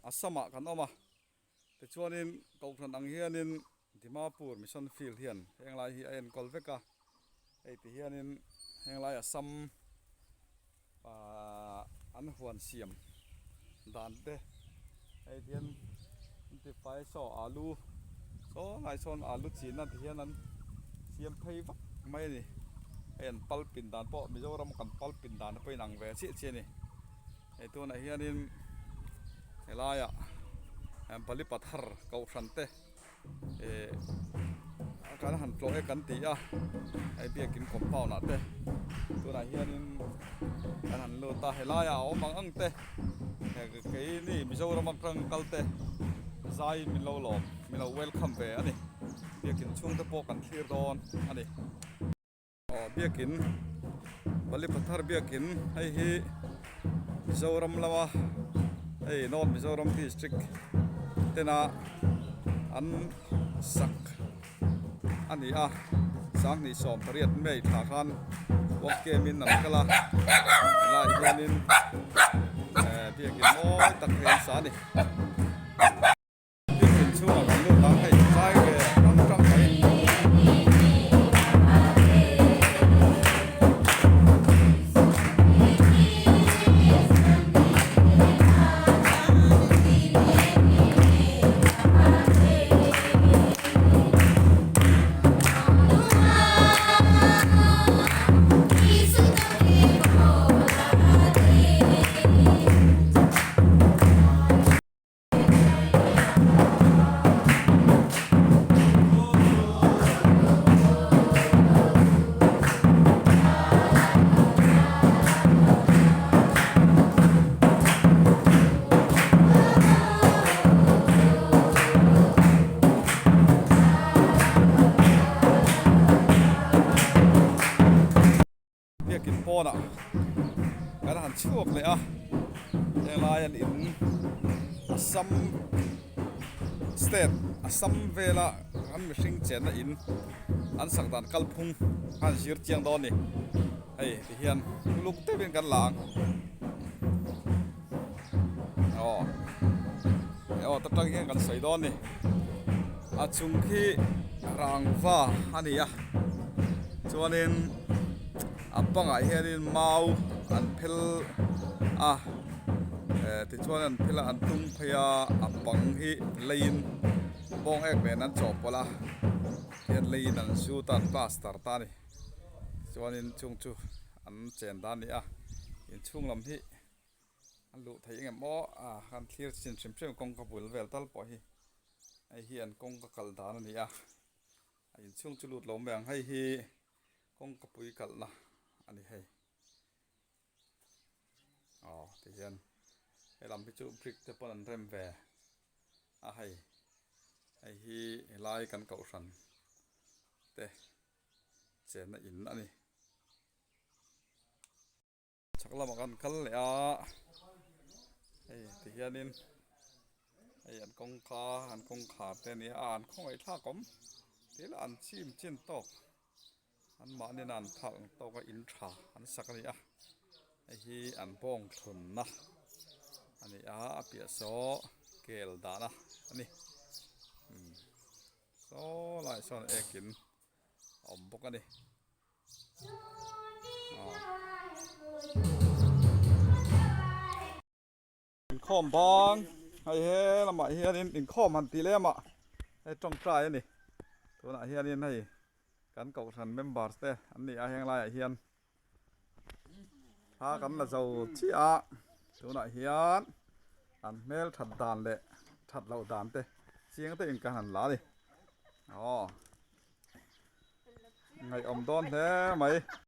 Assam ah kan awm a tichuanin kohhran ang hianin Dimapur Mission Field hian heng lai hi a enkawl vek a hei ti hianin heng lai Assam ahh an huan siam dan te hei ti hian an ti fai saw alu saw lai sawn alu chin a ti hian an siam phei vak mai a ni hei an pal pin dan pawh Mizoram kan pal pin dan te pawh a inang ve chiah chiah a ni. Hei tunah hianin helaiah Bali Pathar kohhran te eh kan han tlawh e kan ti a hei biakin compound ah te tunah hianin kan han lut a helaiah a awm ang ang te keini Mizoram atang kal te zaiin min lo lawm min lo welcome ve a ni biakin chhungte pawh kan thlir dawn a ni. Aw biakin Bali Pathar biakin hei hi Mizoram lama hei North Mizoram district tena an sak a ni a sanghnih 18 May thla khan work camp in an kal a helaiah hianin eh biakin mawi tak hi an sa a ni. Biakin chhungah kan lut ang hei zai ve tang tang mai. Biakin pawnah kan han chhuak leh a helai an in Assam state Assam vela an mihring chenna in an sak dan kalphung a han zir chiang dawn a ni hei ti hian uluk deuhin kan la ang aw aw ta tang hian kan sawi dawn a ni a chung khi rangva a ni a chuanin a bangah hianin mau an phel a eh tichuan an phel a an tum phei a a bang hi leiin bawng ek nen an chawhpawlh a hian leiin an zut a an plaster ta a ni chuanin chung chu an chen dan a ni a inchhung lam hi a luh theih engem aw a kan thlir chin hrim hrim kawngka bul vel tal pawh hi hei hi an kawngka kalh dan a ni a a inchhung chu lut lo mai ang hei hi kawngka pui kalhna a ni hei aw ti hian helam hi chu brick te pawn an rem ve a hei hei hi helai kan kohhran te chenna in a ni. Chhak lamah kan kal leh a hei ti hianin hei an kawngka an kawngkhar te a ni a an khawngaih thlak awm thil an chim chin tawk an mahni in an phak ang tawk a in tha an sak a ni a hei hi an bawng thlunna a ni a a piah saw kel dahna a ni umm saw laiah sawn ekin a awm bawk a ni. Inkhawm bang hei he lamah hianin inkhawm han tih lem ah hei tawngtai a ni tunah hianin hei kan kohhran members te an ni a heng laiah hian thla kan la zo chiah a tunah hian an hmel that dan leh that loh dan te chiang te in kan han la a ni aw. Ngaihawm dawn hle mai.